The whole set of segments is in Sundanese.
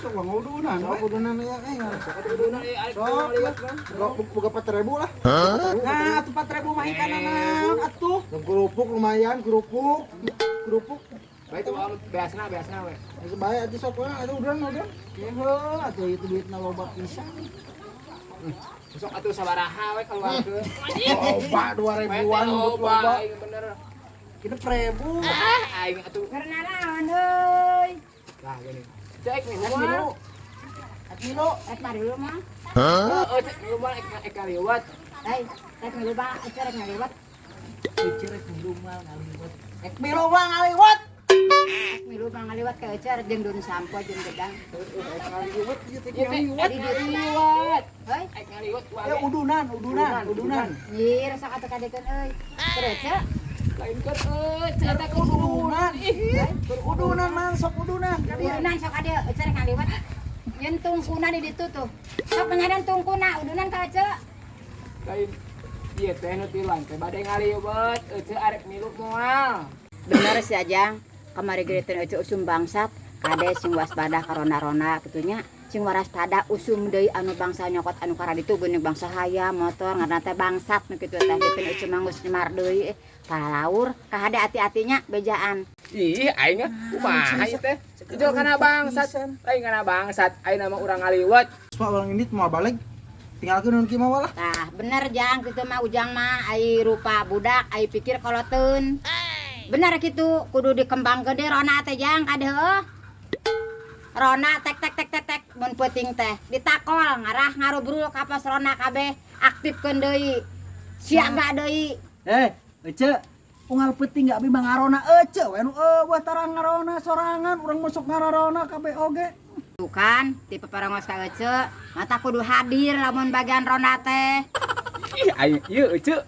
Sok bang udunan. Sok udunan ya eh. Sok udunan eh arek Sok. ngaliwet mah. Boga 4.000 lah. Nah, atuh 4.000 mah ikana naon atuh. Dan kerupuk lumayan, kerupuk. Kerupuk. Baik tuh biasna biasna we. Geus bae atuh sok we, atuh udunan udunan. Heuh, atuh itu duitna loba pisan. Sok atuh sabaraha we keluarkeun. Loba 2.000-an loba loba. aing bener. 6.000. Ah, aing atuh. Karena naon euy. Lah gini. Cek nih, Rek milu. Rek milu. Rek marilu mah. Heeh, cek milu mah ek ngaliwet. Hei, rek milu mah, ece rek ngaliwet. Ece rek milu mah ngaliwet. Rek milu mah ngaliwet. Rek milu mah ngaliwet ka ece rek jeung dun sampo jeung gedang. Rek ngaliwet ieu teh Ieu teh ngaliwet. ek ngaliwet. Hei, Ek ngaliwet Ya udunan, udunan, udunan. nyir sok atuh kadekeun euy. Keur ece. Lain keur euy, eta Udunan. Udunan man sok udunan ka dieu. Udunan sok ka dieu, ece rek ngaliwet. Nyen tungkuna di ditu tuh. Sok penyadan tungkuna, udunan ka ece. Lain ieu teh nu tiluan teh bade ngaliwet, ece arek milu moal. Bener sih Ajang, kamari ge teh ece usum bangsat, kade sing waspada ka ronda-ronda kitu nya. Sing waspada usum deui anu bangsa nyokot anu karaditu geuning bangsa hayam motor ngaranna teh bangsat nu kitu teh dipin ece mah geus nyemar deui palalaur kahade ati-atinya bejaan. Ih, aing mah kumaha ieu teh? Ijol kana bangsat, lain kana bangsat, aing mah urang ngaliwet. Sok urang indit moal balik. Tinggalkeun nu kieu mah lah. Tah bener Jang kitu mah Ujang mah ai rupa budak ai pikir koloteun. Bener kitu kudu dikembangkeun deui ronda teh Jang kade heuh. Ronda tek tek tek tek tek mun peuting teh ditakol ngarah ngarubrul ka pos ronda kabeh aktifkeun deui. Siaga deui. Eh, ece unggal peuting gak abi mah ngarona ece we nu eueuh tarang ngarona sorangan urang masuk ngarona kabeh oge. Tuh kan tipe parangos ka ece mata kudu hadir lamun bagian ronda teh. Ih, aing ieu ece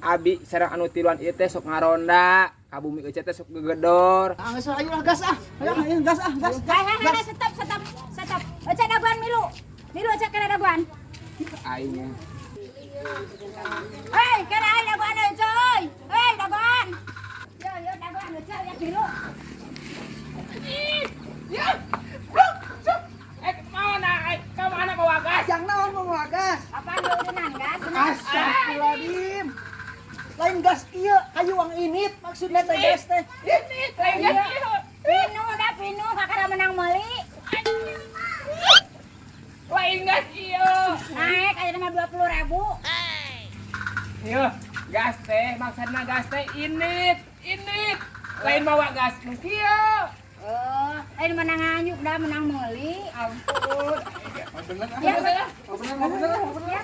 abi sareng anu tiluan ieu teh sok ngaronda, ka bumi ece teh sok gegedor. Ah, geus ayo lah gas ah. Ayo ayo gas ah, gas. Hai hai hai stop stop stop. Ece daguan milu. Milu ece kena daguan. Aing nya. Hei, kena aing daguan ece euy. Hei, daguan. Yo yo daguan ece ya milu. Ya. Eh, mana aing ka mana bawa gas? Jang naon mau gas? Apaan lu udunan gas? Astagfirullahaladzim. Lain gas kieu, kayu wang init maksudnya teh gas teh. Ini lain gas ieu. Pinu dah pinu kakara menang meuli. Lain gas ieu. Naik ayeuna mah 20.000. Ieu gas teh maksudna gas teh init, init. Lain bawa gas nu kieu. Oh, lain menang nganyuk dah menang meuli. Ampun. Bener ah. Ya, Oh bener, oh bener, oh bener. ya.